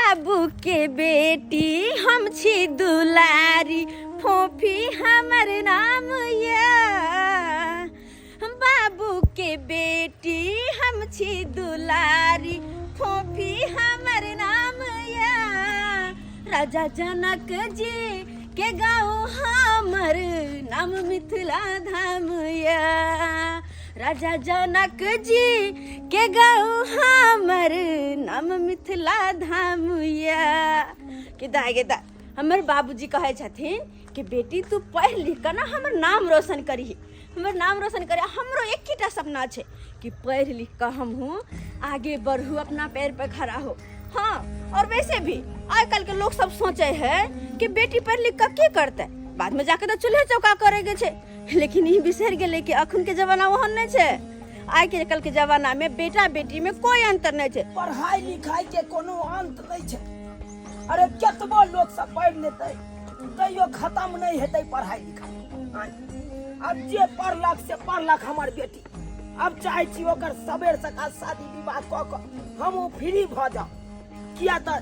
बाबू के बेटी हम छी दुलारी, फोफी हमर नाम या। बाबू के बेटी हम छी दुलारी, फोफी हमर नाम या। राजा जनक जी के गाँव हमर नाम मिथिला धाम या। राजा जनक जी के गाँव हमर नाम मिथिला धाम या। के दाय गे दाय, हमर बाबूजी कहै छथिन कि बेटी तू पढ़ि लिख कऽ ने हमर नाम रोशन करही, हमर नाम रोशन करे। हमरो एकेटा सपना छै कि पढ़ि लिख कऽ हमहूँ आगे बढ़ू, अपना पैर पर खड़ा हो। हाँ, और वैसे भी आइ काल्हि के लोग सब सोचे है कि बेटी पढ़ि लिख कऽ की करतै, बाद में जाके तऽ चूल्हे चौका करे के छै। लेकिन ई बिसरि गेलै कि अखन के जमाना ओहन नहि छै। आइ के कल के जमाना में बेटा बेटी में कोई अंतर नहीं छै। पढ़ाई लिखाई के कोनो अंत नहीं छै। अरे केतबो लोग सब पढ़ि लेतै तैयो खत्म नहीं हेतै पढ़ाई लिखाई। आब जे पढ़लक से पढ़लक हमर बेटी। अब चाहे छी ओकर सबेर सकाल शादी विवाह कऽ कऽ हमहूँ फ्री भऽ जाउ, किया तऽ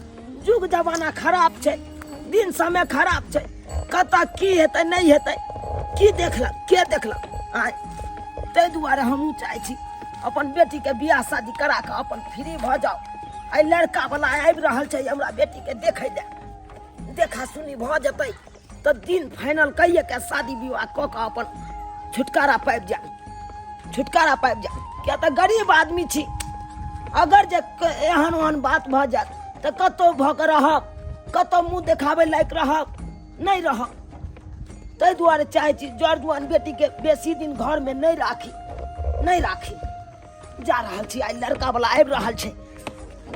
युग जमाना खराब छै, दिन समय खराब छै, कतऽ की हेतै नहि हेतै की देखलक के देखलक। आँय, ताहि दुआरे हमहूँ चाहै छी अपन बेटीके बियाह शादी करा कऽ अपन फ्री भऽ जाउ। एहि लड़कावला आबि रहल छै हमरा बेटीके देखै लए, देखा सुनी भऽ जेतै तऽ दिन फाइनल कहिए के शादी विवाह कऽ कऽ अपन छुटकारा पाबि जायब, छुटकारा पाबि जायब। किया तऽ गरीब आदमी छी, अगर जे एहन ओहन बात भऽ जायत तऽ कतहु भऽ कऽ रहब, कतहु मुँह देखाबै लायक रहब नहि रहब। ताहि दुआरे चाहै छी जर जुआन बेटीके बेसी दिन घरमे नहि राखी, नहि राखी। जा रहल छी, आइ लड़कावला आबि रहल छै।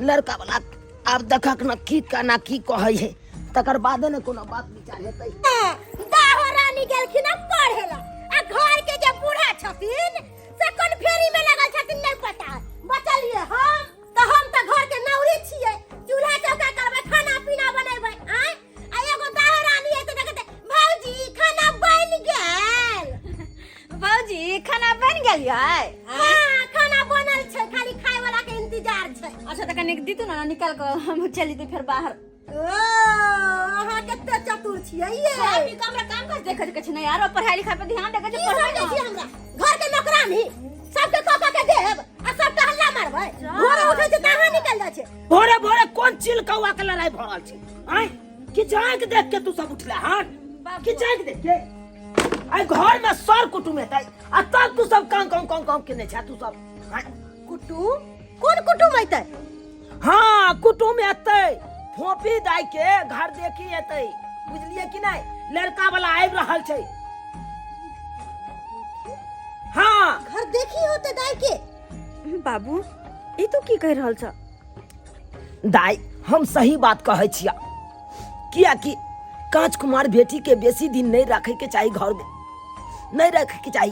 लड़कावला आब देखक ने की केना की कहै है, तकर बादे ने कोनो बात विचार हेतै। दाहो रानी गेलखिन हँ पढ़े ला, आ घर के जे बूढ़ा छथिन से कोन फेरी में लगल छथिन नहीं पता। बचलिए हम तो, हम तो घर के नौरी छिए, चूल्हा चौका करबै, खाना पीना बनेबै। आय आ एगो दाहो रानी है तो देखते भौजी खाना बन गेल। भौजी खाना बन गेल यै? हाँ खाना बनल छै, खाली खाय वाला के इंतजार छै। अच्छा तऽ कनिक दितू ने निकाल कऽ, हम चलि जेतै फेर बाहर। ओ अहाँ कते चतुर छियै ये। खा पी कऽ हमरा काम काज देखै के छै ने यार, पढ़ाई लिखाई पर ध्यान देके की छै, पढ़बै समझै ने। छी हमरा घर के नौकरानी सबके कऽ कऽ के देब आ सबके हल्ला मारबै। भोरे उठै छै तऽ अहाँ निकलि जाइ छै। भोरे भोरे कोन चिल कौआ के लड़ाई भऽ रहल छै? आँय, किछु आँखि देख के तू सब उठले हन? किछु आँखि देख के आइ घर में सर कुटुम हेतै आ तब तू सब कां कां कां कां केने छै तू सब? आँय? कुटुम? कोन कुटुम अयतै? हाँ कुटुम एतै, फोपी दाई के घर देखी एतै, बुझलिए कि नहीं? लड़का वाला आबि रहल छै। हाँ घर देखी होते दाई के। बाबू ई तू की कहि रहल छ? दाई हम सही बात कहै छिया, कियाकि कांच कुमार बेटी के बेसी दिन नहीं रखे के चाही, घर में नहीं रखे के चाही,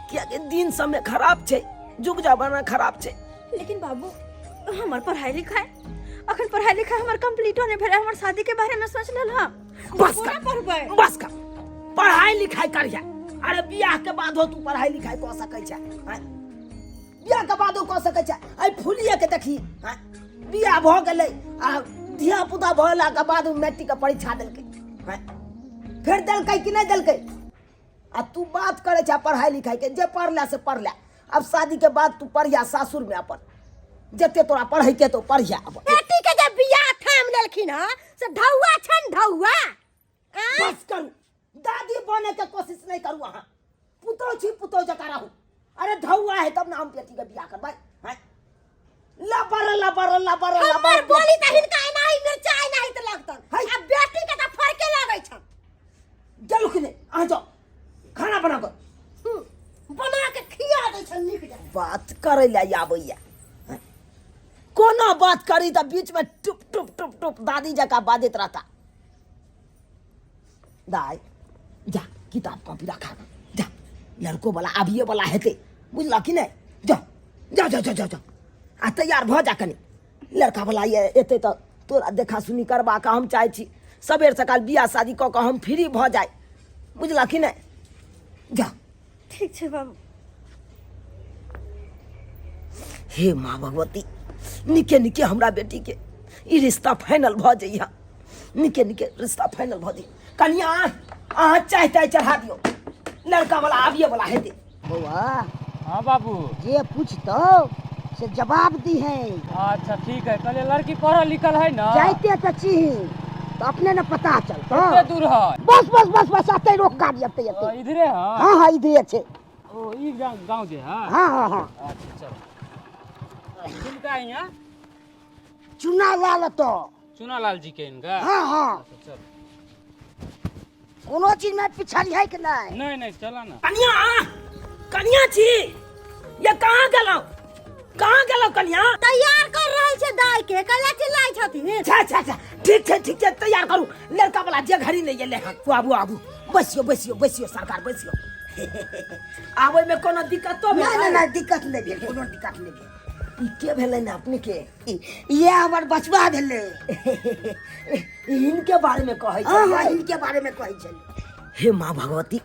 कियाकि दिन समय खराब छै, जुग जमाना खराब छै। लेकिन बाबू हमर पढ़ाई लिखाई, अखन पढ़ाई लिखाई हमर कंप्लीटो नहीं भेलै, हमर शादी के बारे में सोच लेल हम बस कोना कर, पढ़बै? बस कर, पढ़ाई लिखाई करिया। अरे बियाह के बादो तू पढ़ाई लिखाई कऽ सकै छै, आँय? बियाह के बादो कऽ सकै छै। एहि फुलिये के देखी, आँय? बियाह भऽ गेलै आ धिया पुता भऽ के बाद मैट्रिक के परीक्षा देलकै, आँय? फेर देलकै कि नहि देलकै? आ तू बात करै छै पढ़ाई लिखाई के, जे पढ़ला से पढ़ला, अब शादी के बाद तू पढ़िया सासुर में अपन, जते तोरा पढ़ै के तो पढ़िया अपन। बेटी के जे बियाह थाम लेलखिन हँ से ढौआ छन ढौआ। आँय? बस करू, दादी बने के कोशिश नहीं करू, अहाँ पुतोह छी पुतोह जकाँ रहू। अरे ढौआ है तब ना हम बेटी के बियाह करबै। आँय? लबर लबर लबर हमर लबर बोली तऽ हिनका एनाही मिर्चा एनाही तऽ लगतन, है। आ बेटी के तऽ फड़के लगै छन। चलू कि नहीं, अहाँ जाओ खाना बना कऽ। बना के खिया दै छन नीक जकाँ। बात करै लए आबैया, कोनो बात करी तऽ बीच में टुप टुप टुप टुप दादी जकाँ बाजैत रहता। दाई जा किताब कॉपी रखा, जा लड़को वाला आबिए वाला हेतै, बुझलक कि नहि? जा जा जा जा जा जा आ तैयार भऽ जा कनि, लड़का वाला एतै तऽ तोरा देखा सुनी करबा कऽ हम चाहै छी सबेर सकाल बियाह शादी कऽ कऽ हम फ्री भऽ जाय, बुझलक कि नहि? जा। ठीक छै बाबू। हे माँ भगवती, निके निके हमरा बेटी के ई रिश्ता फाइनल भऽ जइहा नीके नीके रिश्ता फाइनल भऽ जइहा कनिया अहाँ चाय ताय चढ़ा दियौ लड़का वाला आबिए वाला हेतै बौआ हाँ बाबू जे पूछतौ से जवाब दीहे अच्छा ठीक है कहलिए लड़की पढ़ल लिखल है ना जाइते तऽ छी तऽ अपने ने पता चलतौ कते दूर है बस बस बस बस अतै रोक गाड़ी अतै अतै ओ, इधरे है हाँ हाँ इधरे छै ओ ई गाँव गाँव जे है हाँ हाँ हाँ अच्छा चलो किनका यहाँ चुना लाल तो चुना लाल जी के इनका हाँ हाँ अच्छा चलो कोनो चीज में पिछड़ी है कि नहीं नहीं नहीं चला ना कनिया कनिया छी ये कहाँ गेलहुँ कहाँ गेलहुँ कनिया तैयार कर रहल छै दाई के कला चिल्लाइ छथिन अच्छा अच्छा अच्छा ठीक छै ठीक छै तैयार करू लड़का वाला जे घड़ी नहि एलै हँ आबू आबू बैसियो बैसियो बैसियो सरकार बैसियो आबै में कोनो दिक्कतो नहीं भेलै नहीं नहीं दिक्कत नहीं भेल कोनो दिक्कत नहीं भेल ई के भेलै ने अपने के ये हमर बचवा भेलै इनके बारे में कहै हाँ हाँ छै इनके बारे में कहै छलै हे माँ भगवती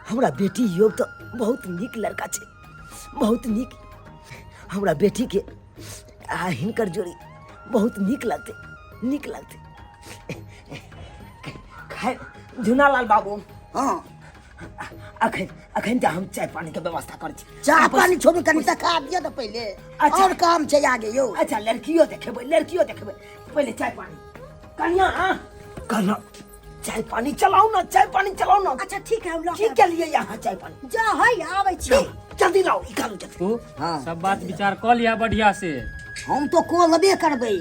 हमरा बेटी योग तऽ बहुत नीक लड़का छै बहुत नीक हमरा बेटी के आ हिनकर जोड़ी बहुत नीक लगतै नीक लगतै खैर झुनालाल बाबू हाँ अखन अखन तऽ हम चाय पानी के व्यवस्था करै छी चाह पानी छोड़ू कनी तऽ खा दिअ तऽ पहिले अच्छा। और काम छै आगे यौ अच्छा लड़कियो देखेबै लड़कियो देखेबै पहिले चाय पानी कनिया कहलहुँ चाय पानी चलाओ ना चाय पानी चलाओ ना अच्छा ठीक है हम लऽ की के लिए यहाँ चाय पानी जा है आबै छी जल्दी लाओ निकालू जल्दी तू हाँ। सब बात विचार कऽ लिया बढ़िया से हम तो को लेबे करबै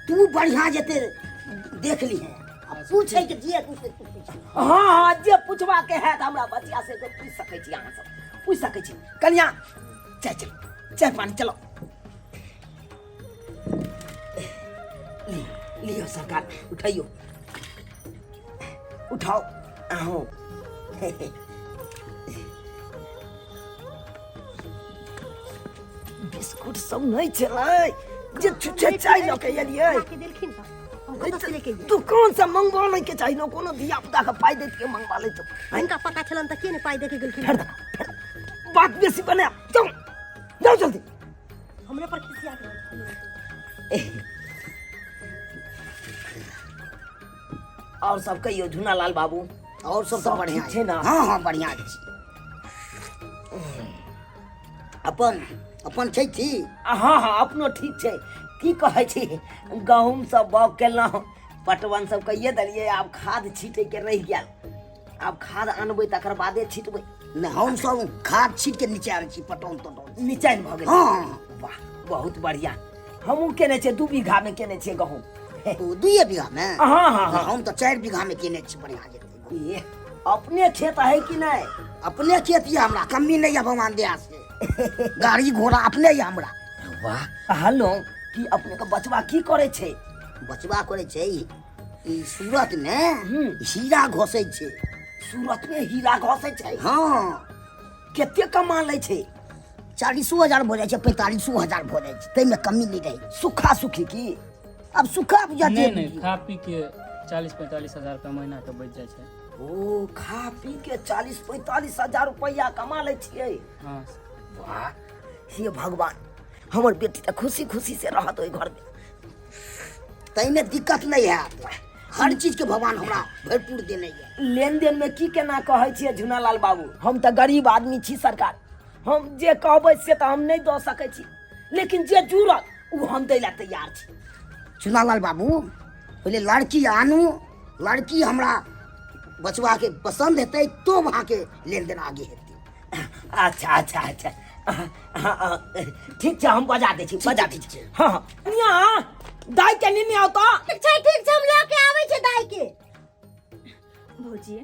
तू बढ़िया जेते देख लीहे आ पूछै के जे तू से तू पूछ हाँ हाँ जे पूछवा के है हमरा बचिया से तो पूछ सकै छी अहाँ सब पूछ सकै छी कनिया चाय चलो चाय पानी चलो लियो सरकार उठाइयो उठाओ आहो बिस्कुट सब नहीं छलै जे छुछे चाय लऽ के एलियै लाके देलखिन तऽ हम कतऽ से लेके एलियै? दुकान से मंगवा लै के चाही ने कोनो धिया पुता के पाइ दैत के मंगवा लै तो हुनका पता छलनि तऽ के ने पाइ दे के गेलखिन फेर देखा फेर बात बेसी बना जाओ जाओ जल्दी हमरे पर खिसिया गेल और सब कहियो झुनालाल बाबू और सब सब तऽ बढ़िया ठीक छै ने? हाँ हाँ बढ़िया छै अपन अपन छै ठीक हाँ हाँ अपनो ठीक छै की कहै छी गहूँम सब बाउग केलहुँ पटवन सब कहिए देलियै आब खाद छीटैके रहि गेल आब खाद अनबै तकर बादे छिटबै नहि हम सब खाद छीट के नीचे आबै छी पटौन तटौन निचैन भऽ गेल हाँ वाह बहुत बढ़िया हमहूँ केने छियै 2 बीघा मे केने छियै गहूँम ओ 2 बीघा मे हाँ हाँ हाँ हम तऽ 4 बीघा मे केने छी बढ़िया जेतै ये अपने खेत है कि नहीं अपने खेत ये हमरा कमी नहीं है भगवान दया से गाड़ी घोड़ा अपने ये हमरा वाह कहलहुँ कि अपने के बचवा की करे छै बचवा करे छै ई सूरत मे हीरा घोसै छै सूरत मे हीरा घोसै छै हाँ कते कमा लै छै 40,000 भऽ जाइ छै 45,000 भऽ जाइ छै ताहिमे कमी नहि रहै छै सुखा सुखी की आब सुखा बुझा नहीं नहीं खा पी के 40-45 हजार रुपया महीना के बच जाइ छै ओ खा पी के 40-45 हजार रुपया कमा लै छियै हाँ वाह हे भगवान हमर बेटी तऽ खुशी खुशी से रहत ओहि घर मे ताहिमे दिक्कत नहि हैत हर चीजके भगवान हमरा भरपूर देने यऽ लेन देन में की केना कहै छियै झुनालाल बाबू हम तऽ गरीब आदमी छी सरकार हम जे कहबै से तऽ हम नहि दऽ सकै छी लेकिन जे जुड़त ओ हम दै लए तैयार छी चुनालाल बाबू पहिले लड़की आनू लड़की हमरा बचवाके पसन्द हेतै तो अहाँके लेनदेन आगे हेतै अच्छा अच्छा अच्छा ठीक छै हम बजा दै छी बजा दै छी हँ हँ कनिया दाइ के नेने आउ तऽ ठीक छै ठीक छै हम लऽ के आबै छै दाई के भौजी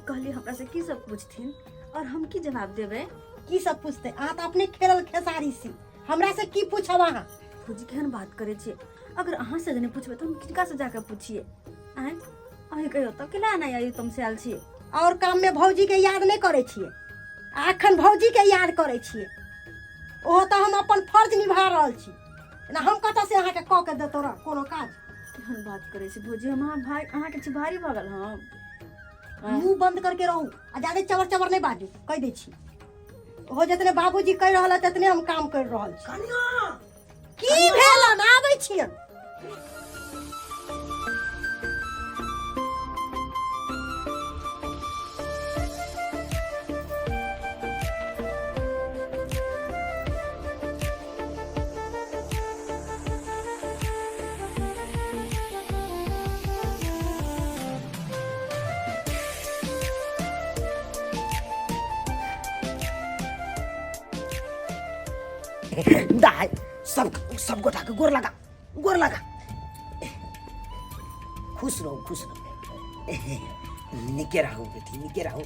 कहली हमरा से की सब पूछथिन और हम की जवाब देबै की सब पूछते अहाँ तऽ अपने खेलल खेसारी छी हमरा से की पूछब अहाँ भौजी केहन बात करै छियै अगर अहाँ से नहि पूछबै तऽ हम किनका से जाके पूछिए आँय अहीं कहियो तऽ केला नहि आयु तुम से आयल छियै और काम में भौजी के याद नहीं करै छियै आ अखन भौजी के याद करै छियै ओहो तऽ हम अपन फर्ज निभा रहल छी ना हम कतऽ से अहाँके कऽ के देतौ रह कोनो काज केहन बात करै छी भौजी हम अहाँ भाई अहाँके छी भारी भऽ गेल हम मुंह बंद करके रहू आ ज्यादा चबर चबर नहीं बाजू कहि दै छी ओहो जितने बाबूजी कहि रहल है ततने हम काम कर रहल छी कनिया की भेल आबै छियन दाइ, सब सब गोटा के गोर लगा, गोर लगा। खुश रहू, खुश रहू, नीके रहू बेटी, नीके रहू।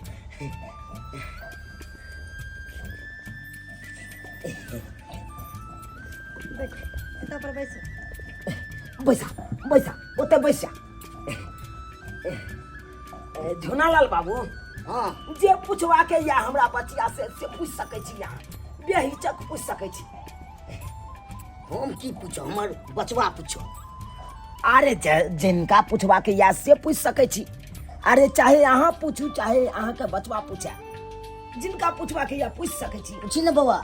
एतऽ पर बैसू। बैसा, बैसा, ओतऽ बैस जा। झुनालाल बाबू। हाँ। जे पूछवा के या हमरा बचिया से पूछ सकै छी, अहाँ बेहिचक पूछ सकै छी। हम की पूछो, हमर बचवा पूछो। अरे जिनका पूछवा के या से पूछ सकै छी। अरे चाहे अहाँ पूछू, चाहे अहाँ के बचवा पूछे, जिनका पूछवा के या पूछ सकै छी। पूछी ने बौआ।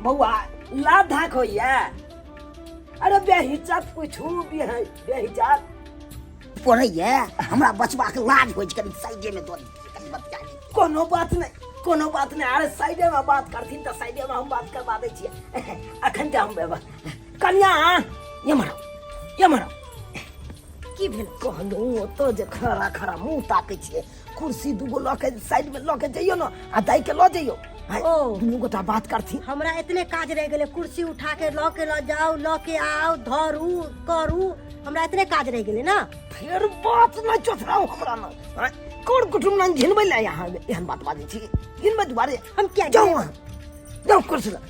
बौआ, लाभ धाक होइया? अरे बेहिचक पूछू, बेहिचक। पढ़ैया हमरा बचवा के लाज होइ छै, कनी साइडे में दऽ दितियै, कनी बतिया लितियै। कोनो बात नहि, कोनो बात नहि। अरे साइडे में बात करथिन तऽ साइडे में हम बात करवा दै छियै। अखन तऽ हम कनिया, एम्हर आउ, एम्हर आउ। की भेल? कहलहुँ ओतऽ जे खड़ा खड़ा मुँह ताकै छियै, कुर्सी दूगो लऽ के साइड में लऽ के जइयौ ने, आ दाइ के लऽ जइयौ। आँय, ओ। दुनू गोटा बात करथिन। हमरा एतने काज रहि गेलै, कुर्सी उठा के लऽ के लऽ जाउ, लऽ के आउ, धरू करू, हमरा एतने काज रहि गेलै ने। फेर बात नहि चोथराउ हमरा ने। आँय, कोन कुटुम नहि घिनबै लए अहाँ एहन बात बाजै छी? घिनबै दुआरे हम किया जाउ घिनेबै? अहाँ जाउ कुर्सी लग।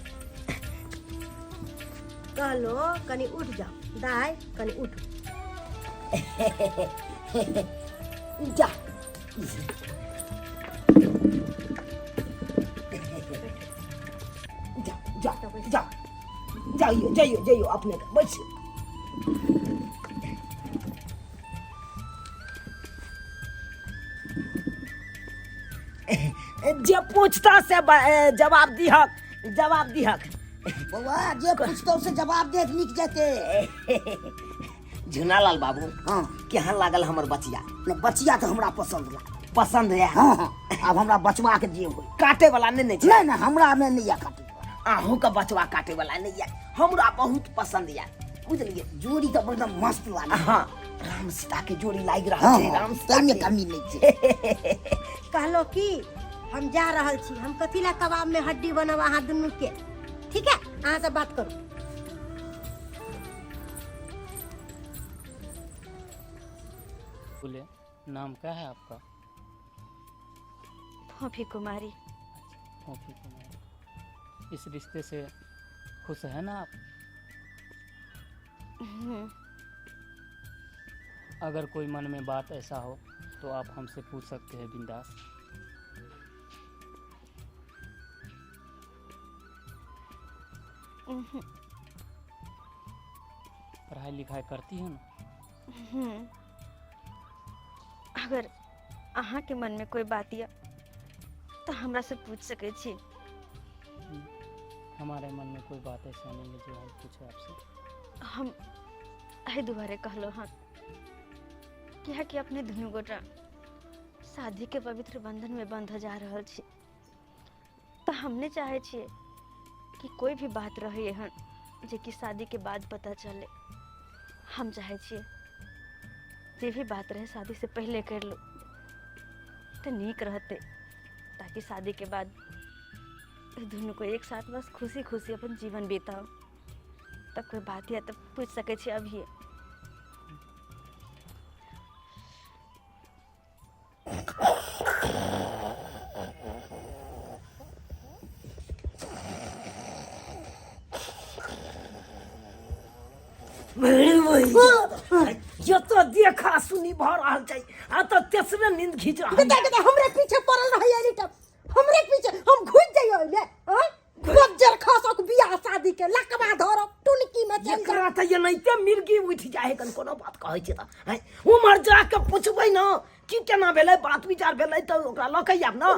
कहलो कनि उठ जाउ दाइ, कनि उठ। जा, जा, जा, जा, जाइयो, जाइयो, जाइयो, अपने के बैसियो। जे पूछता से जवाब दिहक, जवाब दिहक। बौआ, जे पूछतौ से जवाब देख, नीक जेते। झुनालाल बाबू। हाँ। केहन लागल हमर बचिया? नहि, बचिया तऽ हमरा पसन्द लागल। पसंद है? हाँ हाँ, आब हमरा बचवा के जे होय। काटे वाला नहीं ने छै? नहि नहि, हमरा मे नहि यऽ काटे वाला। अहूँ के बचवा काटे वाला नहीं है, हमरा बहुत पसंद है, बुझलिए? जोड़ी तऽ एकदम मस्त लागल। हाँ, राम सीता के जोड़ी लागि रहल हाँ, छै। हाँ, राम सीता ताहिमे के। कमी नहि छै। कहलो कि हम जा रहल छी, हम कथी ला कबाब में हड्डी बनब अहाँ दुनू के। ठीक है, अहाँ से बात करू। बोले, नाम क्या है आपका? फोफी कुमारी। फोफी कुमारी, इस रिश्ते से खुश है ना आप? अगर कोई मन में बात ऐसा हो तो आप हमसे पूछ सकते हैं बिंदास। पढ़ाई लिखाई करती है ना? अगर अहाँ के मन में कोई बात या तो हमरा से पूछ सकै छी। हमारे मन में कोई बात ऐसा नहीं है जो हम पूछे आपसे। हम एहि दुआरे कहलहुँ हँ कियाकि अपने दुनू गोटा शादी के पवित्र बंधन में बंध जा रहल छी, तऽ हम नहि चाहै छियै कि कोई भी बात रहे एहन जे कि शादी के बाद पता चले। हम चाहै छियै जे भी बात रहे शादी से पहले कर लो तऽ नीक रहतै, ताकि शादी के बाद दुनू को एक साथ बस खुशी खुशी अपन जीवन बिताओ। तब कोई बात या तऽ पूछ सकै छी अभिये। ये तो देखा सुनी भऽ रहल छै, आ तऽ तेसरे नींद खींच रहल। गदा गदा हमरे पीछे पड़ल रहै एनी टाइम, हमरे पीछे। हम घुस जइयो ओइमे। आँय, बज्जर खसक बियाह शादी के लकवा धरब, टुनकी में चल जाब। एकरा तऽ एनाहिते मिर्गी उठि जाइ है कन कोनो बात कहै छै तऽ। आँय, उम्हर जाके पुछबै ने की केना भेलै, बात विचार भेलै, तऽ ओकरा लऽ के आयब ने।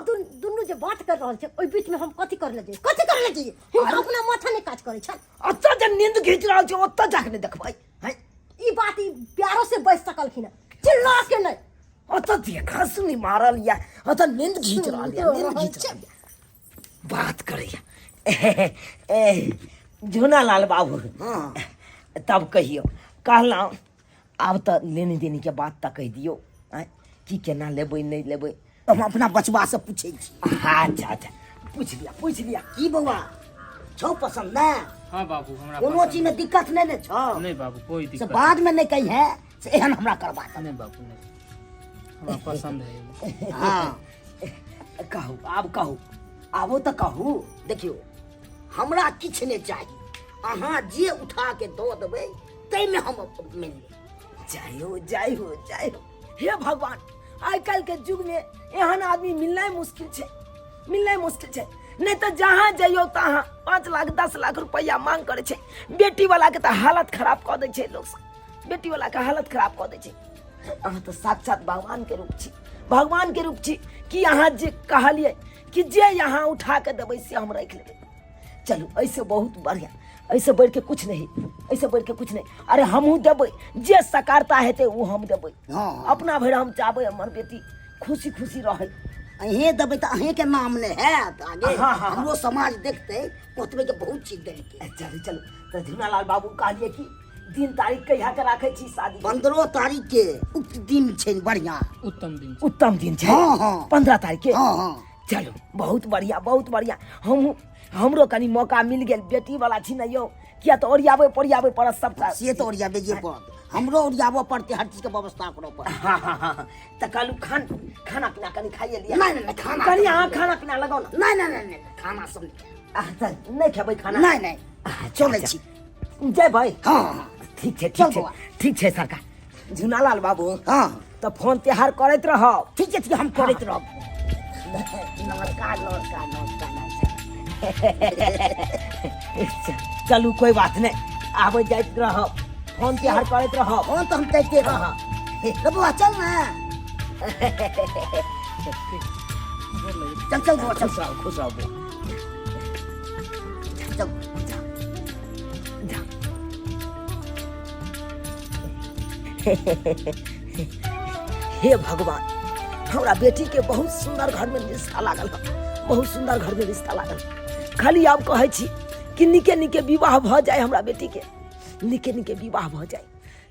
दुनू जे बात कर रहल छै ओहि बीच में हम कथी कर ले जइयै, कथी कर ले जइयै? हुनका अपना माथा नहि काज करै छनि। ओतऽ जे नींद घीच रहल छै ओतऽ जाके नहि देखबै? आँय, ई बात ई प्यारो से बचि सकलखिन हँ, चिल्ला के नहि। ओतऽ देखा सुनी मारल या ओतऽ नींद घीच रहल या, नींद घीच रहल या, बात करैया। ए झुनालाल बाबू। हाँ। तब कहियौ, कहलहुँ आब तऽ लेने देने के बात तऽ कहि दियौ। आँय, की केना लेबै नहि लेबै? हम अपना बचवा से पूछै छी। अच्छा अच्छा, पूछि लिया पूछि लिया। की बौआ छौ पसंद ने? हाँ बाबू, हमरा कोनो पसंद चीज में दिक्कत नहीं ने छौ? नहीं बाबू, कोई से दिक्कत बाद में नहीं कही है से एहन हमरा करबा दे। नहीं बाबू, नहीं, हमरा पसंद है। हाँ कहू, आब कहू, आबो तऽ कहू। देखियौ, हमरा किछु नहि चाही, अहाँ जे उठा के दऽ देबै ताहिमे हम मानि लेब। जय हो, जय हो, जय हो। हे भगवान, आइ काल्हि के युग में एहन आदमी मिलनाइ मुश्किल छै, मिलनाइ मुश्किल छै। नहि तऽ जहाँ जइयौ तहाँ 5 लाख 10 लाख रुपैआ मांग करै छै। बेटी वाला के तऽ हालत खराब कऽ दै छै लोक सब, बेटी वाला के हालत खराब कऽ दै छै। अहाँ तऽ साक्षात भगवान के रूप छी, भगवान के रूप छी कि अहाँ जे कहलियै कि जे यहाँ उठा के देबै से हम राखि लेबै। चलू, एहिसँ बहुत बढ़िआँ, एहिसँ बढ़िके कुछ नहीं, एहिसँ बढ़िके कुछ नहीं। अरे हमहूँ देबै, जे सकारता हेतै ओ हम देबै। हाँ। अपना भरि हम चाहबै हमर बेटी खुशी खुशी रहै। अहें देबै तऽ अहेंके नाम नहि हैत आगे। हाँ, हाँ, हाँ। हमरो समाज देखतै, कहतबै जे बहुत चीज देलकै। चलू चलू। तऽ झुनालाल बाबू, कहलियै कि दिन तारीख कहिया के राखै छी शादी? 15 तारीख के उक्त दिन छै, बढ़िया उत्तम दिन छै। उत्तम दिन छै? हाँ, हाँ। 15 तारीख के? हाँ हाँ। चलू, बहुत बढ़िया, बहुत बढ़िया। हम हमरो कनी मौका मिल गेल, बेटी वाला छी ने यौ, किया तऽ ओरियाबै पोरियाबै पड़त सबटा। से तऽ ओरियाबैये पड़त, हमरो ओरियाबऽ पड़तै, हर चीजके व्यवस्था करऽ पड़त। हाँ हाँ हाँ। तऽ कहलू खाना पीना कनी खाइए लिअ। नहि नहि नहि, खाना कनी अहाँ खाना पीना लगाउ ने। नहि नहि नहि नहि, खाना सब नहि खायब। तऽ नहि खेबै खाना? नहि नहि। अच्छा, चलै अच्छा। छी। जेबै? हाँ हाँ। ठीक छै, चल ठीक छै। बौआ। ठीक छै सरकार। झुनालाल बाबू। हाँ। तऽ फोन त्योहार करैत रहब। ठीक छै, ठीक, हम करैत रहब। नमस्कार नमस्कार नमस्कार नमस्कार। चलू, कोई बात नहीं, आबै जाइत रहब, फोन त्योहार करैत रहब। फोन तऽ हम करिते रहब। रे बौआ, चल ने, चल चल बौआ, चल। खुश रहू, खुश रहू बौआ। चल। जा। हे भगवान, हमरा बेटी के बहुत सुंदर घर में रिश्ता लागल है, बहुत सुंदर घर में रिश्ता लागल। खाली आब कहै छी कि निके निके विवाह भऽ जाय, हमरा बेटी के निके निके विवाह भऽ जाय।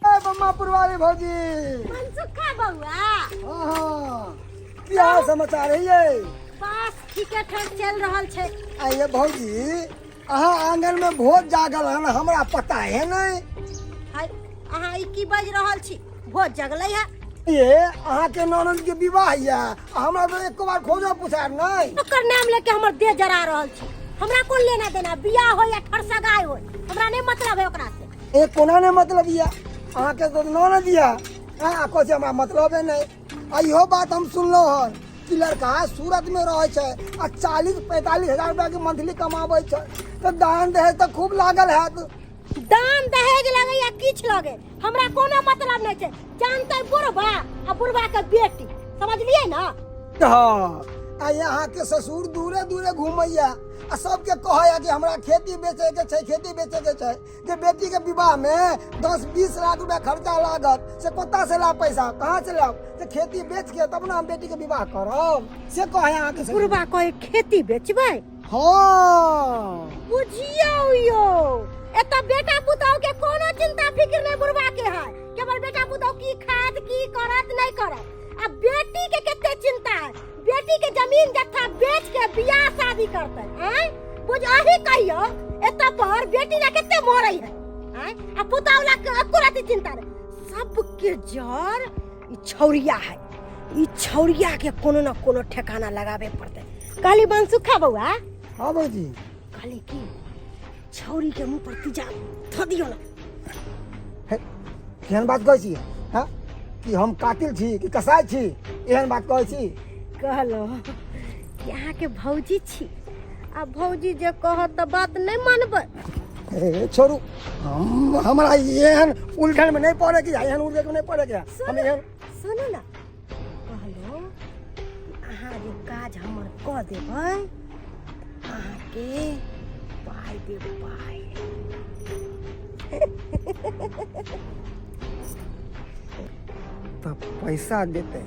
ए बम्मा पुरवारी भौजी। मनसुखा बौआ। हाँ, की हाल समाचार है ये? बस ठीके ठाक चलि रहल छै। आइए भौजी, अहाँ आंगन में भोज जागल हन, हमरा पता है नहीं। हाय, अहाँ ई की बाजि रहल छी? भोज जगलै है? ये अहाँ के ननद के विवाह या हमरा तो एको बार खोजो पुछार नहीं। ओकर नाम लेके हमर देह जरा रहल छी। हमरा कोन लेना देना, बियाह हो या ठरसगाय हो, हमरा नहीं मतलब है ओकरा से। ए कोना ने मतलब या? अहाँ के तो ननद या, हाँ, कहै छै हमरा मतलब है नहीं। आ इहो बात हम सुनलहुँ हन कि लड़का सूरत में रहै छै आ 40-45 हजार रुपया के मंथली कमाबै छै, तऽ दान दहेज तऽ खूब लागल हैत। दान दहेज लगे या किछु लगे, हमरा कोनो मतलब नहीं छै। जानते बुढ़बा आ बुढ़बा के बेटी, समझलिए ना? हाँ, आ यहाँ के ससुर दूरे दूरे घूमैया आ सबके कहैया कि हमरा खेती बेचे के छै, खेती बेचे के छै, जे बेटी के विवाह में 10-20 लाख रुपया खर्चा लागत से कतऽ से लाब, पैसा कहाँ से लाब? से खेती बेच के तब ना हम बेटी के विवाह करब, से कहै अहाँ के ससुर। बुढ़बा कहे खेती बेचबै? हाँ। बुझियौ यौ, एतऽ बेटा पुतहु के कोनो चिंता फिक्र नहीं बुढ़बा के है, केवल बेटा पुतहु की खाद की करत नहीं करत। आ बेटी के कते चिंता है, बेटी के जमीन जत्था बेच के बियाह शादी करते हैं। बुझ अही कहियो, एतऽ पर बेटी ला कते मरै है आँय? आ पुतहु ला एको रति चिंता नहीं। सबके जड़ ई छौरिया है, ई छौरिया के कोनो न कोनो ठेकाना लगाबे पड़तै। कहली बनसुखा बौआ। हाँ भौजी। कहली की छौरी के मुंह पर तीजा धऽ दियौ ना। हे, केहन बात कहै छी? हाँ, कि हम कातिल छी कि कसाई छी? एहन बात कहै छी? कहलो कि अहाँके भौजी छी आ भौजी जे कहत तऽ बात नहि मानबै? हे छोड़ू, हम हमरा एहन उलझन में नहीं पड़े के, एहन उलझन में नहीं पड़े के हम एहन। सुनू ना, कहलो कि अहाँ जे काज हमर कऽ देबै, अहाँके पाइ देब पाइ। तऽ पैसा देतै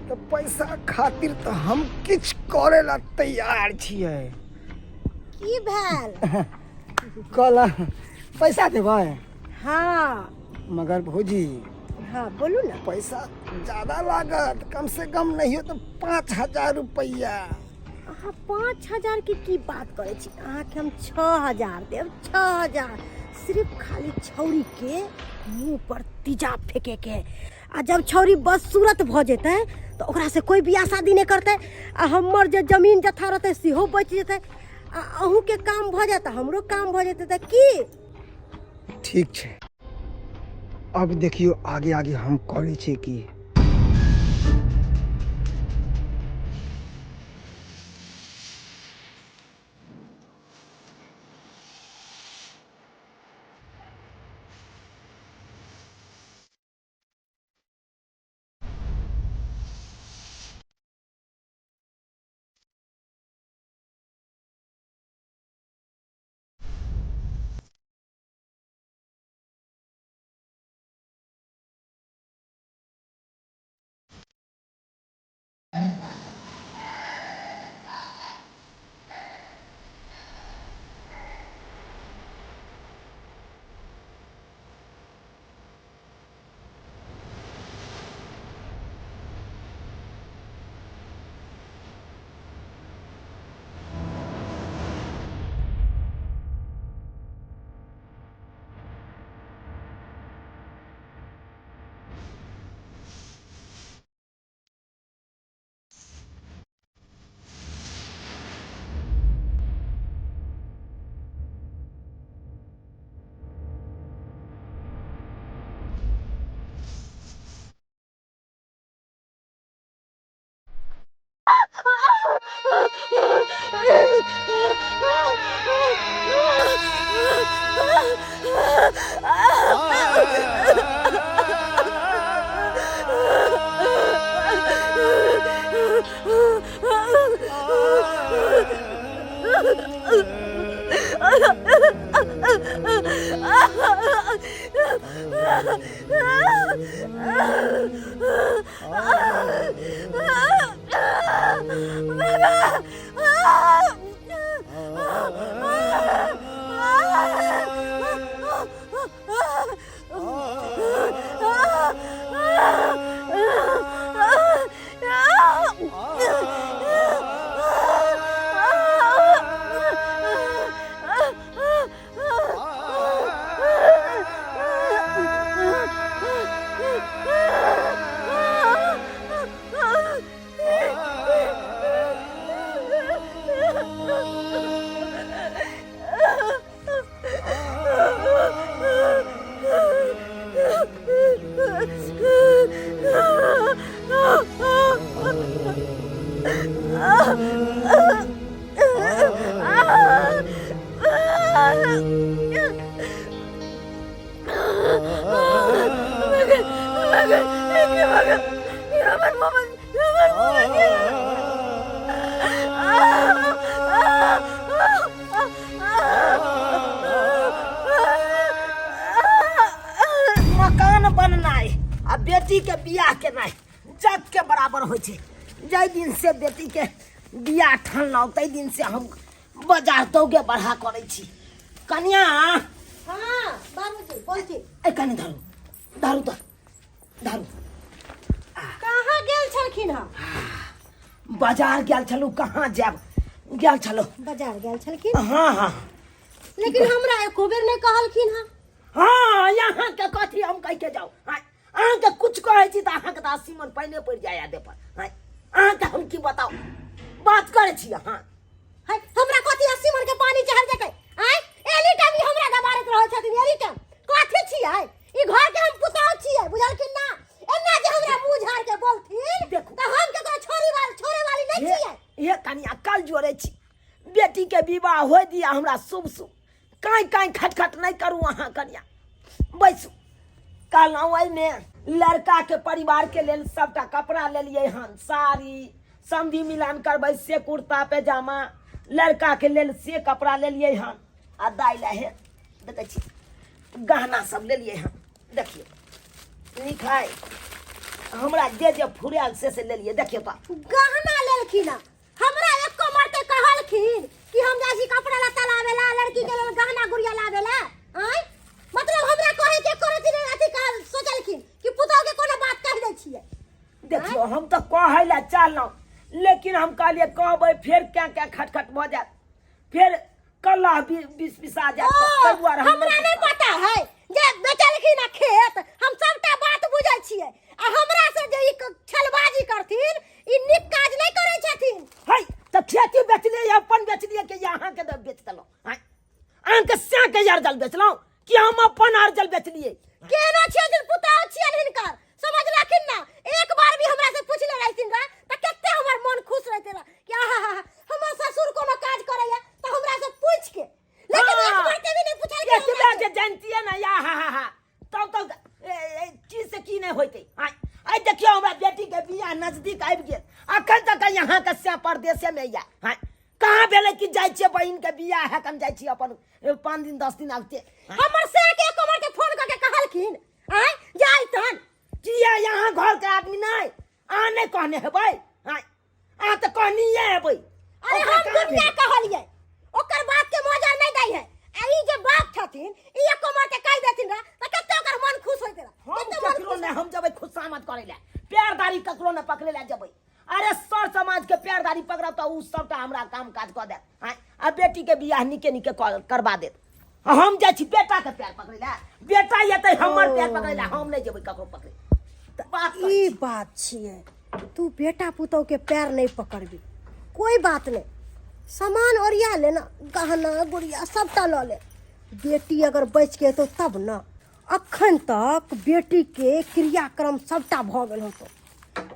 तऽ पैसा खातिर तऽ हम किछु करे ला तैयार छियै। की भेल? कहल पैसा देबै? हाँ। मगर भौजी। हाँ, बोलू ना। पैसा ज्यादा लागत, कम से कम नहीं हो तो 5000 रुपया। अहाँ 5000 के की बात करै छी? अहाँके हम 6000 देब, 6000। सिर्फ खाली छौरी के मुँह पर तेजाब फेंके के, आ जब छौरी बदसूरत भऽ जेतै तऽ ओकरा से कोइ बियाह शादी नहि करतै, आ हमर जे जमीन जथा रहतै सेहो बचि जेतै, आ अहूँके काम भऽ जायत, हमरो काम भऽ जेतै। तऽ की ठीक छै, अब देखियौ आगे आगे हम करै छियै की। मकान बननाइ आ बेटी के बियाह केनाइ जग के बराबर होइ छै। जाहि दिन से बेटी के बियाह ठानलहुँ ताहि दिन से हम बाजार दौगे बढ़ा करै छी। कनिया। हाँ बाबूजी बोलती। ए कनि धरू धरू तऽ धरू। कहाँ गेल छलखिन हँ? बाजार गेल छलहुँ। कहाँ जायब, गेल छलहुँ बाजार गेल छलखिन। हाँ हाँ। लेकिन हमरा एको बेर नहि कहलखिन हँ। हाँ, यहाँ के कथी हम कह के जाउ? अहाँके कुछ कहै छी तऽ अहाँके तऽ 80 मन पानि पड़ि जाय देह पर। अहाँके हम की बताउ, बात करै छी अहाँ। है, हमरा कथी 80 मन के पानी चढ़ जेतै? आय एनी टाइम ई हमरा दबारैत रहै छथिन। एनी टाइम कथी छियै? ई घर के हम पुतहु छियै, बुझलखिन ना? एना जे हमरा मुंह झाड़ के बोलथिन देखू। तऽ हम केकरो छोड़ी वाली छोड़े वाली नहीं छियै। हे कनिया, कल जोड़ै छी, बेटी के विवाह होय दिया हमरा शुभ शुभ। काँय काँय खटखट नहि करू अहाँ कनिया, बैसू। कहलहुँ एहिमे लड़का के परिवार के लेल सबटा कपड़ा लेलियै हन, साड़ी, समधी मिलान करबै से कुर्ता पैजामा, लड़का के लेल से कपड़ा लेलियै हन, आ दाइ लए हे देखै छी गहना सब लेलियै हन। देखियौ नीक है, हमरा जे जे फुरायल से से लेलियै। देखियौ तऽ गहना लेलखिन हँ, हमरा एको मरते कहलखिन कि हम जाइ छी कपड़ा लत्ता लाबे ला, लड़की के लेल गहना गुड़िया लाबे ला? आँय, मतलब हमरा कहे के कोनो चीज अथी कह सोचलखिन कि पुतहु के कोनो बात कहि दै छियै। देखियौ, हम तऽ कहै लए चाहलहुँ लेकिन हम कहलियै कहबै फेर क्या क्या खटखट भऽ जायत, फेर कल्ला बिस बिसा जायत, ताहि दुआरे हम हमरा नहि पता है जे बेचलखिन आ खेत, हम सबटा बात बुझै छियै। आ हमरा से जे ई छलबाजी करथिन, ई नीक काज नहि करै छथिन। है तऽ खेती बेचलियै, अपन बेचलियै कि अहाँके बेच देलहुँ? अहाँके सएके अर्जल बेचलहुँ कि हम अपन अर्जल बेचलियै? केना छियै जे पुतहु छियनि हिनकर, समझलखिन ना? एक बार भी हमरा से पूछ ले रहथिन रह तऽ कते हमर मन खुश रहते रह कि आहा हा हा, हमर ससुर कोनो काज करैया तऽ हमरा से पूछ के, लेकिन एक बार के भी नहीं पूछलखिन एतबे हमरा से। जे जानतियै ना या हा हा हा, तब तक की से की नहि होइतै। आइ आइ देखियौ, हमरा बेटी के बियाह नजदीक आबि गेल, अखन तक यहाँ के से परदेसे मे या। हाँ, कहाँ भेलै कि जाइ छियै बहिन के बियाह है, हम जाइ छियै अपन 5 दिन 10 दिन आबते। हमर से के कमर के फोन करके कहलखिन आय जाय तहन किया यहाँ घर के आदमी नहीं, अहाँ नहीं कहने हेबै? आँय, अहाँ तऽ कहनिये हेबै। अरे ओकरा हम कहाँ दुनिया भेलै? कहलियै, ओकर बात के मजा नहीं दै है। आ ई जे बाप छथिन, ई एको मर के कहि देथिन रह तऽ कते ओकर मन खुश होइत रह, हम कते मन ककरो खुश। नहीं, हम जबै खुशामद करै लए, प्यारदारी ककरो नहीं पकड़े लए जबै। अरे सर समाज के प्यारदारी पकड़ब तऽ उ सबटा हमरा काम काज कऽ देत। आँय, आ बेटी के बियाह नीके नीके करबा देत। आ हम जाइ छी बेटा के पैर पकड़ै लए, बेटा एतै हमर पैर पकड़ै लए, हम नहि जेबै ककरो पकड़ै। तऽ बात करै ई छी। बात छियै, तू बेटा पुतोह के पैर नहीं पकड़बी, कोई बात नहीं, सामान ओरिया ले ना, गहना गुड़िया सबटा लऽ ले, बेटी अगर बच के एतौ तब ना। अखन तक बेटी के क्रियाक्रम सबटा भऽ गेल होतो,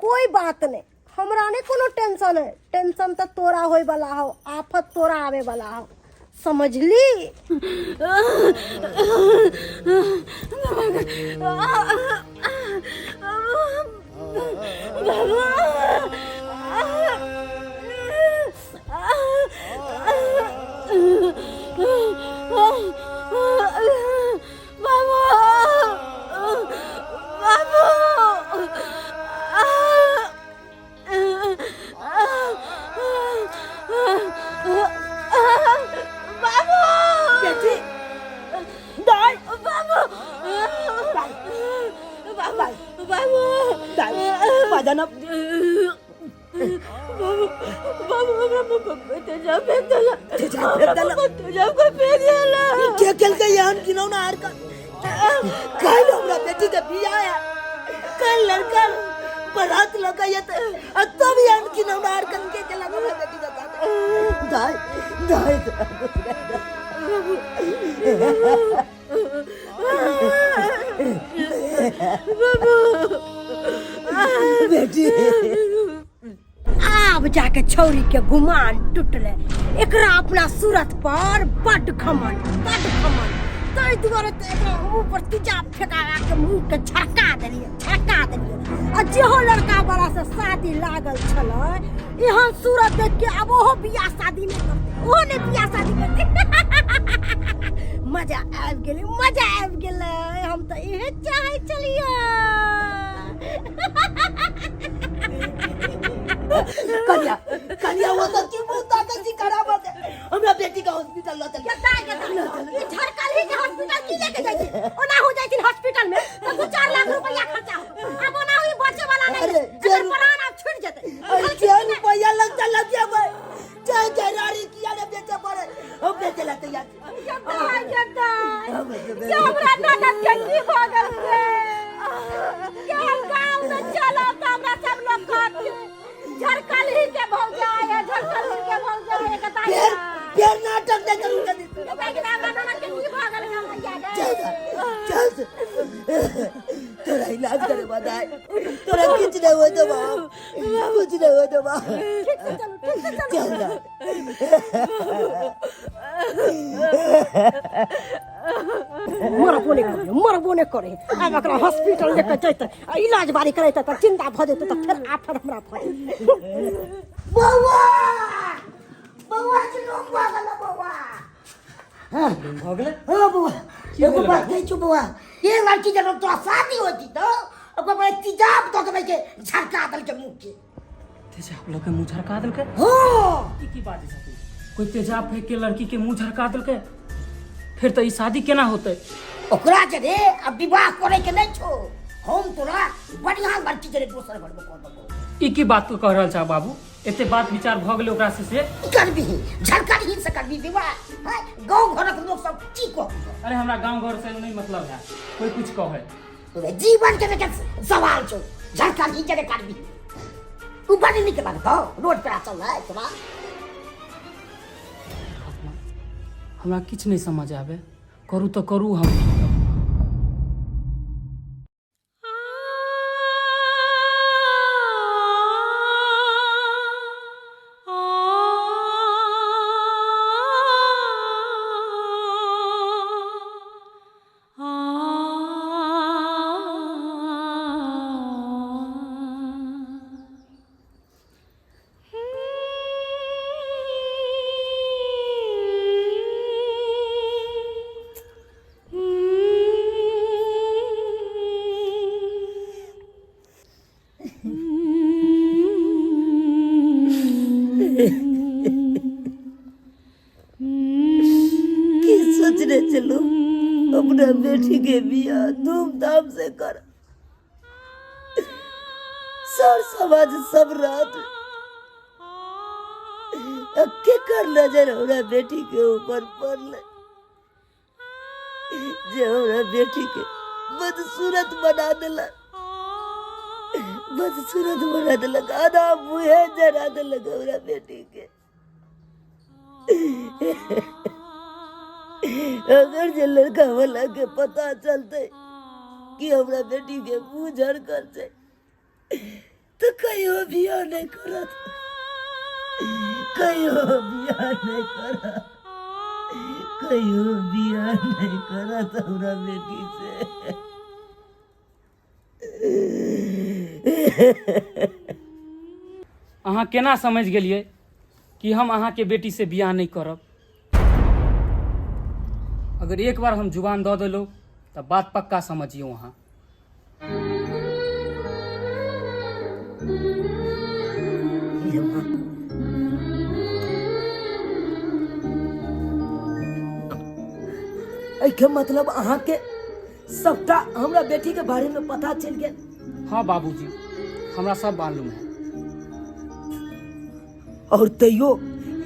कोई बात नहीं, हमरा नहीं कोनो टेंशन है। टेंशन तो तोरा होय वाला हो, आफत तोरा आवे वाला हो, समझली? बाबू, बाबू, बाबू, बेटी दाइ, बाबू, बाबू, बाबू, दाइ बजन, बाबू, बाबू, हमरा मुँह पर तेजाब फेंक देला। तेजाब फेंक देला? तेजाब को फेंक देला। ई के केलकै एहन घिनौना हरकत? काल्हि हमरा बेटी के बियाह है, काल्हि लड़का बारात लऽ के एतै, आ तब एहन घिनौना हरकत के केलक हमरा बेटी के साथ? दाइ, दाइ, बेटी। आब जाके छौरी के गुमान टूटले, एकरा अपना सूरत पर बड घमंड, बड घमंड। ताहि दुआरे तऽ एकरा मुंह पर तेजाब फेका के मुंह के झड़का देलियै, झड़का देलियै। आ जेहो लड़का बड़ा से शादी लागल छलै, एहन सूरत देख के आब ओहो बियाह शादी नहि करतै, ओहो नहि बियाह शादी करतै। मजा आबि गेलै, मजा आबि गेलै, हम तऽ इहे चाहै छलियै। कनिया, कनिया, वो तो की मुंह ताकत जी खराब हो गए, हमरा बेटी का हॉस्पिटल ल चल। केता केता ई झड़कल ही के हॉस्पिटल की लेके जाइ छी? ओना हो जाइ छिन हॉस्पिटल में तऽ 2-4 लाख रुपया खर्चा हो, आब ओना ही बचे वाला नहीं। अरे, एकर प्राण आब छूट जेतै। अरे जे रुपया लगता लग गया भाई, चाहे जरारी किया ने बेचे पड़े, हम बेचे ला तैयार छी। केता केता से हमरा ननद के की भऽ गेल से के गाँव में चलब तऽ हमरा सब लोग कहत झड़कल ही के भौजाई है, झड़कल ही के भौजाई है। केता फिर फिर नाटक नहीं करूंगा दीदी। केता के हमरा ननद के की भऽ गेल हम भैया गे? चल चल, तोरा इलाज करे बताए, तोरा कुछ नहीं हो तो बाप, कुछ नहीं हो तो बाप। ठीक से चलू, ठीक से चलू। चल ना। मरबो नहि करे, मरबो नहि करे। आब एकरा हॉस्पिटल लेके जैते आ इलाज बारी करेते तऽ चिंता भऽ जेतै, तऽ फेर आफत हमरा भऽ जेतै। बौआ, बौआ, जुलूम भऽ गेल बौआ। भऽ गेलै? हाँ बौआ, एगो बात कहै छौ बौआ, ये लड़की जब तोरा शादी होती तो ओकर बाद तेजाब दऽ के के झड़का देलकै मुँह के। तेजाब लऽ के मुँह झड़का देलकै? हाँ। ई की बाजै छथिन? कोई तेजाब फेंक के लड़की के मुँह झड़का देलकै, फिर तऽ ई शादी केना होतै? ओकरा जे रे अब विवाह करे के नहीं छो, हम तोरा बढ़िया लड़की जे रे दोसर घर में कऽ देबो। ई की बात तू कह रहल छा बाबू? एते बात विचार भऽ गेलै ओकरा से से की करबिही झरकरही से करबी विवाह हैं? गाँव घरक लोक सब की कहतौ? अरे हमरा गांव घर से नहीं मतलब है, कोई कुछ कहे। रे जीवन के देखे सवाल छौ, झरकरही के करबी उ बड़ नीक लगतौ रोड पर चल है तोरा। हमरा किछु नहीं समझ आवे, करू तऽ करू हम। की सोचने चलू अपना बेटी के बियाह धूमधाम से कर, सर समाज सब रात केकर नजर हमरा बेटी के ऊपर पड़ले जे हमरा बेटी के बदसूरत बना देलक, बदसूरत बना देलक, आधा मुँहे जरा देलक हमरा बेटी के। अगर जे लड़का वाला के पता चलते कि हमरा बेटी के मुँह झड़कल छै तो कहियो बियाह नहीं करत, कहियो बियाह नहीं करत, कहियो बियाह नहीं करत हमरा बेटी से। अहाँ केना समझ गेलियै कि हम अहाँके बेटी से बियाह नहि करब? अगर एक बार हम जुबान दऽ देलहुँ तऽ बात पक्का समझियौ अहाँ। एहिके मतलब अहाँके सबटा हमरा बेटी के बारे में पता चलि गेल? हाँ बाबूजी, हमरा सब मालूम है। और तैयो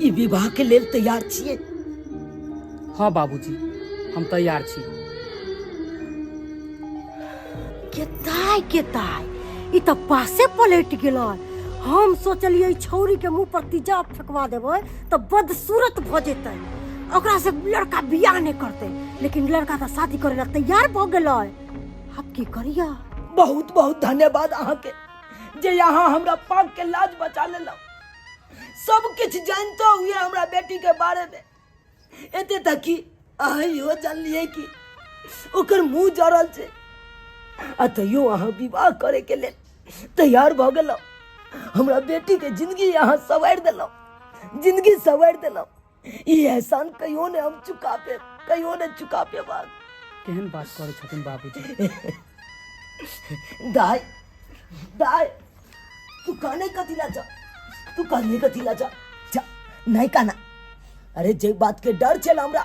ई विवाह के लेल तैयार छियै? हाँ बाबूजी, हम तैयार छी। केताय केताय ई तऽ पासे पलटि गेलै। हम सोचलियै छौरी के मुंह पर तेजाब फेकवा देबै तऽ बदसूरत भऽ जेतै, ओकरा से लड़का बियाह नहि करतै, लेकिन लड़का तऽ शादी करे ला तैयार भऽ गेलै। आब की करिया? बहुत बहुत धन्यवाद अहाँके जे यहाँ हमरा पाग के लाज बचा लेलहुँ। सब किछु जानतो हुए हमरा बेटी के बारे में, एते तक कि अहाँ इहो जानलियै कि ओकर मुंह जरल छै, आ तैयो अहाँ विवाह करे के लेल तैयार भऽ गेलहुँ। हमरा बेटी के जिंदगी अहाँ सवारि देलहुँ, जिंदगी सवारि देलहुँ। ई एहसान कहियो ने हम चुका पेब, कहियो ने चुका पेब। केहन बात करै छथिन बाबूजी? दाय दाय, तू काने कथी ला जा, तू काने कथी ला जा, जा नहीं काना। अरे जे बात के डर छल हमरा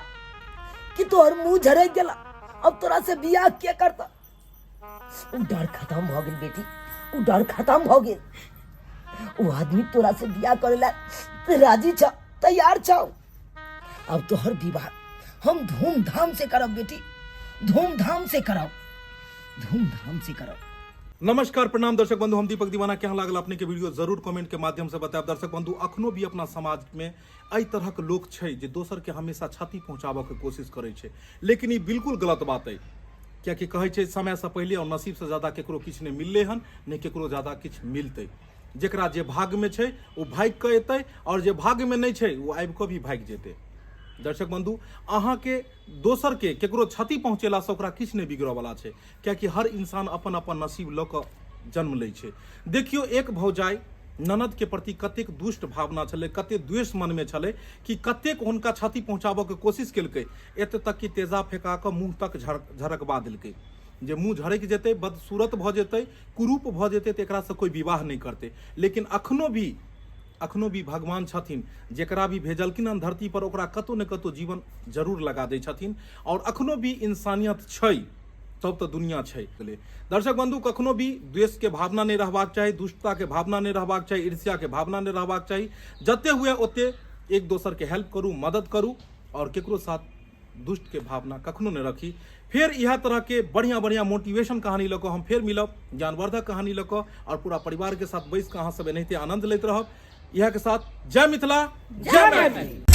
कि तोहर मुंह झरक गेला, अब तोरा से बियाह के करता, उ डर खत्म भ गेल बेटी, उ डर खत्म भ गेल। उ आदमी तोरा से बियाह करे ला राजी छ, तैयार छ। अब तोहर विवाह हम धूमधाम से करब बेटी, धूमधाम से करब, धूमधाम से करब। नमस्कार प्रणाम दर्शक बंधु, हम दीपक दीवाना। केहन लागल अपने के वीडियो जरूर कमेंट के माध्यम से बतायब। दर्शक बंधु, अखनो भी अपना समाज में एहि तरहक लोक छै जे दोसर के हमेशा क्षति पहुंचाबऽ के कोशिश करै छै, लेकिन ई बिल्कुल गलत बात अइ, कियाकि कहै छै समय से पहिले और नसीब से ज्यादा केकरो किछु नहि मिललै हन, नहि केकरो ज्यादा किछु मिलतै। जेकरा जे भाग्य में छै ओ भागि कऽ एतै, और जे भाग्य में नहि छै ओ आबि कऽ भी भागि जेतै। दर्शक बंधु, अहाँके दोसर के केकरो क्षति पहुँचेलासँ ओकरा किछु नहि बिगड़ऽवला छै, कियाकि हर इंसान अपन अपन नसीब लऽ कऽ जन्म लै छै। देखियौ, एक भौजाइ ननद के प्रति कतेक दुष्ट भावना छलै, कतेक द्वेष मनमे छलै कि कतेक हुनका क्षति पहुँचाबऽके कोशिश केलकै, एते तक कि तेजाब फेका कऽ मुँह तक झरकबा देलकै जे मुँह झरकि जेतै, बदसूरत भऽ जेतै, कुरूप भऽ जेतै, तऽ एकरासँ कोइ विवाह नहि करतै। लेकिन अखनो भी भगवान छथिन, जेकरा भी भेजलखिन हन धरती पर ओकरा कतौ ने कतौ जीवन जरूर लगा दै छथिन, और अखनो भी इंसानियत छै, तब तऽ दुनिया छै। दर्शक बंधु, कखनो भी द्वेष के भावना नहि रहबाक चाही, दुष्टता के भावना नहि रहबाक चाही, ईर्ष्या के भावना नहि रहबाक चाही। जते हुए ओते एक दोसर के हेल्प करू, मदद करू और केकरो साथ दुष्ट के भावना कखनो नहि रखी। फेर इएह तरह के बढ़िया बढ़िया मोटिवेशन कहानी लऽ कऽ हम फेर मिलब, ज्ञानवर्धक कहानी लऽ कऽ, और पूरा परिवार के साथ बैस कऽ अहाँ सब एनाहिते आनंद लैत रहब। इएह के साथ जय मिथिला, जय मैथिली।